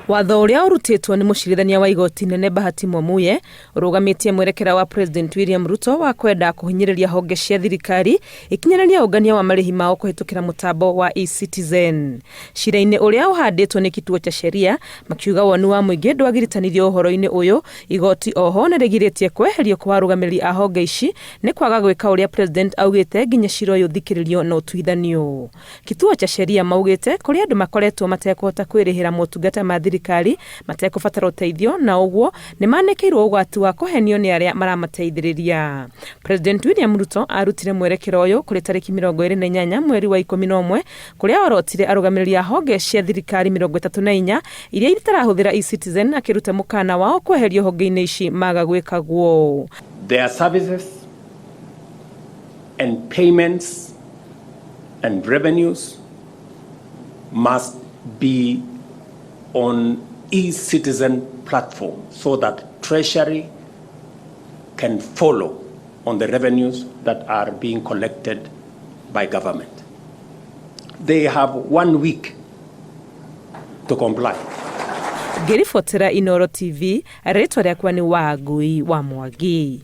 Watho ũrĩa ũrutĩtwo nĩ mũcirithania wa igoti nene Bahati Mwamuye ũrũgamĩtie mwerekera wa President William Ruto wa kwenda kũhinyĩrĩria honge cia thirikari ikinyanĩrie ũngania wa marĩhi mao kũhĩtũkĩra mũtambo wa eCitizen. Cira-inĩ ũrĩa ũhandĩtwo nĩ Kituo cha Sheria makiuga woni wa mũingĩ ndwagiritanirio ũhoro-inĩ ũyũ. Igoti oho nĩrĩgirĩtie kweherio kwa arũgamĩrĩri a honge ici nĩ kwaga gwĩka ũrĩa President augĩte nginya cira ũyũ ũthikĩrĩrio na ũtuithanio. Kituo cha Sheria maugĩte kũrĩ andũ makoretwo matekũhota kwĩrĩhĩra motungata ma thirikari matekũbatara ũteithio na ũguo nĩmanĩkĩirwo ũgwati wa kũhenio nĩ arĩa maramateithĩrĩria. President William Ruto arutire mwerekera ũyũ kũrĩ tarĩki 28 mweri wa 11 kũrĩa orotire arũgamĩrĩri a honge cia thirikari 34 iria itarahũthĩra eCitizen akĩruta mũkana wao kweherio honge-inĩ ici maga gwĩka guo. Their services and payments and revenues must be on eCitizen platform so that Treasury can follow on the revenues that are being collected by government. They have one week to comply. Ngĩribotera Inooro TV, rĩtwa rĩakwa nĩ Wangui wa Mwangi.